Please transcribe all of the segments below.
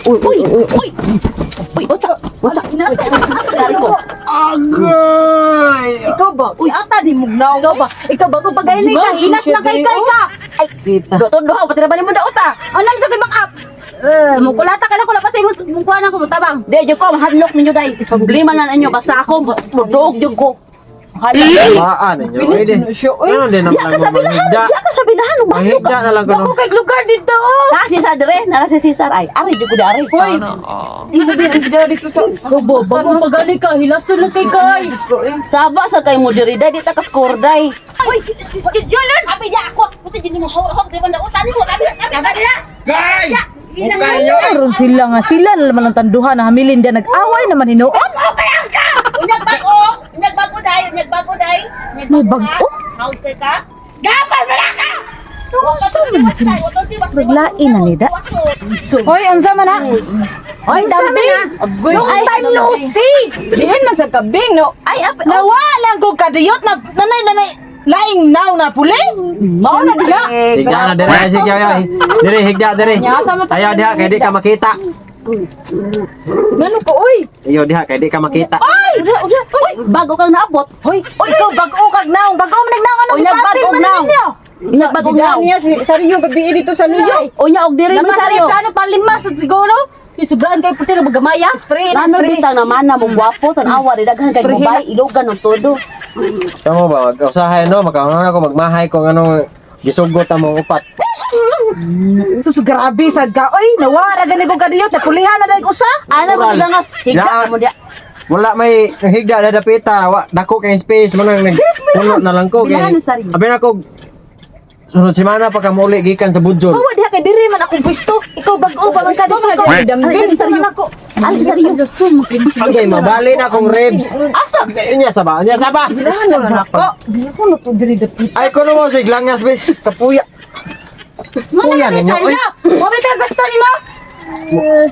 Uy, uy, uy, uy. Uy, unsa? Unsa? Sorry ko. Agay! Ikaw ba? Uy, ata di mugnaw. Ikaw ba? Ikaw ba? Kung pagayon ka, hilas na kay kay ka. Ay, do do pati na ba nimo daot ah? Anam sa kay up. Eh, mukulata ka na ko pa sa imo mungkuan ako mutabang. Di jud ko mahadlok ninyo day. Problema na ninyo basta ako muduog jud ko. Maan ninyo. Uy, di. Ano din Diya naman ka sa lang bilahan, manghigda. diya ka sa bilahan, mahadlok Manghigda na lang ko. Dako kay lugar dito. Oh. Na si Cesar dire, nara si Cesar ay. Ari jud ko di ari. Uy. Di mo ba dito sa Ikaw ba? Bago pagali ka, hilason na kay kay. Saba sa kay mo diri day, di ta ka score day. Uy, schedule Abi ya ako. Puti jud mo haw di ba na utan mo. Abi, abi, abi na. Gay! Mukha nyo! Meron sila nga sila na naman ang tanduhan na hamilin dia nag-away naman hinuon. Okay ang ka. Unyag bag-o, unyag bag-o day, unyag bag-o day. May bag-o? House ka. Gapal mo na ka. Unsa man sila? Naglain na nida. Hoy, unsa man na? Ay, dambing. Long time no see. Diin man sa kabing no. Ay, api. Nawa lang ko kadiyot na nanay nanay laing naw na puli. Mao na diha. Higda na dire, sige ay. Dire higda dire. Ayaw diha kay di ka makita. Ngano ko oy? Ayaw diha kay di ka makita. Ay, udah, udah. Uy, bago kang naabot. Hoy, Uy, ikaw bag-o kag naong, bag-o man nagnaong ano Uy, nagbag-o man naong. ninyo. Unyag bag-o naw. niya si Saryo gabi dito sa Luyo. Unya og diri man Naman saryo. plano palimas at siguro. Isubraan kay puti na magamaya. Spray na Lano spray. bitang naman na mo gwapo tan-awa di daghan kay mobile ilogan og todo. Tamo ba mag usahay no makauna na ko magmahay kung anong gisugot among upat. Sus grabe sad ka. Oy, nawa ra gani ko kadiyot, napulihan na dahil usa. Ana ba gilangas? Higda La- mo diya. Wala may ang higda na dapita, wa dako kay space mo nang nag puno na lang ko kay. Bilahan ni sarili. Abi na ko sunod semana pa ka mauli gikan sa Budjol. Hawa diha kay diri man akong pwesto. Ikaw bag-o pa man ka dito. Dambing sa man ako. Ali saryo. Agay mabali na akong ribs. Asa? Unya sa ba? Unya sa ba? Ay kuno mo sig langas bis kapuya. Puya ninyo. Oy, Mo ba gusto nimo?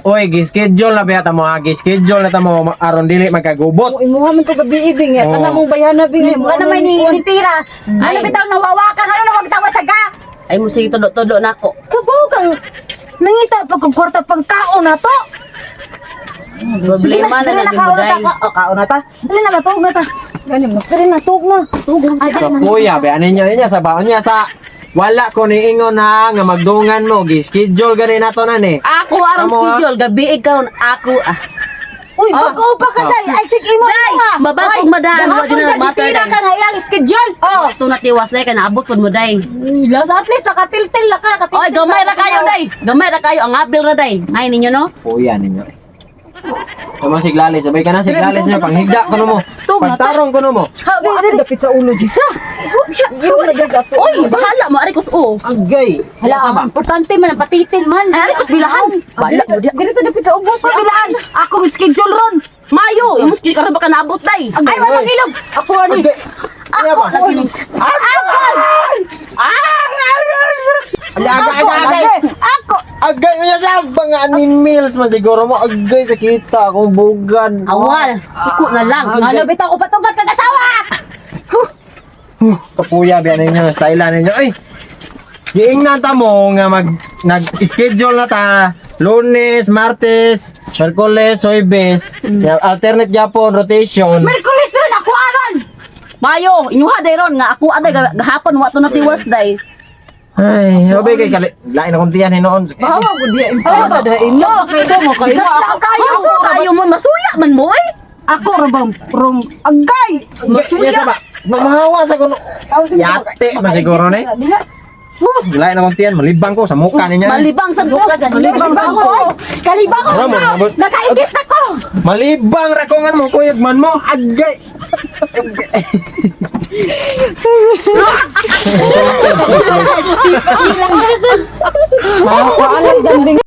oy gi-schedule na ba ta mo ha? Gi-schedule na ta mo aron dili magkagubot. Imuha man to gabi ibing eh. Oo. Kana mong bayana bing. Kana may ni tira. Ano bitaw nawawa ka karon wag tawa sa ka. Ay mo sige tudo-tudo nako. Kabaw kang nangita pa kog kwarta pang kaon na to. Problema na Dili na mo kaon na day. ta. O, kaon na ta. Dili na matug na ta. Gani mo. Dili na tug na. Tug na. Kapuya ba ninyo unya sa ba? Unya sa wala ko niingon ha nga magdungan mo gi-schedule gani nato na ni. Ako aron Tamo, ha? schedule gabi karon ako ah. Uy, bag-o pa ka day. Ay sig imo Day, imo ha. mabagong madaan wa Gahapon din sa na matter gitira day. ka na ilang schedule. Oh, Ito na tiwas day kay naabot pud mo day. Las at least nakatiltil na ka, nakatiltil. Oy, gamay ra kayo day. Gamay ra kayo ang abil ra day. Ay ninyo no. Puya ninyo. Tama siglali, sabay ka na siglali niya panghigda kuno mo. Pagtarong kuno mo. Habi dili Dapit sa ulo Jisa. Oy, bahala mo ari kus o. Agay. Hala, ang importante man ang patitil man. Ay, ari kus bilahan. Bahala mo diya. Dili ta dapit sa ubos. Uy, bilaan. Akong schedule ron. Mayo, imos gid karon baka naabot day. Ay, wala ilog. Ako ani. Agay. Ako Lagi ni Agay, agay, Ako agay. lagi. Ako. Agay unya sa mga animals man siguro mo agay sa kita akong bugan. Awal, suko na lang. Ano bitaw ko patungkat kag asawa? Kapuya biya ninyo, style ninyo. Ay. Giingnan ta mo nga mag nag-schedule na ta Lunes, Martes, Merkules, Huwebes. Alternate gyapon rotation. Merkulis ron ako aron. Mayo, inyuha day ron nga ako aday gahapon wa to na tiwas day. Ay, obe kay kali. Lain akong tiyan hinuon. Bawa ko diya imsa. Sa da imo. Kay mo kayo. Kayo kayo mo masuya man mo eh. Ako ra bang rom agay. Masuya ba? Mamahawa sa kuno. Yate man siguro ni. Lain akong tiyan, malibang ko sa muka ninyo. Malibang sad ko. Kalibang ko. Kalibang ko. Ano mo, nabot? Nakaigit na ko. Malibang rakongan mo kuyog man mo agay. Wala dambing.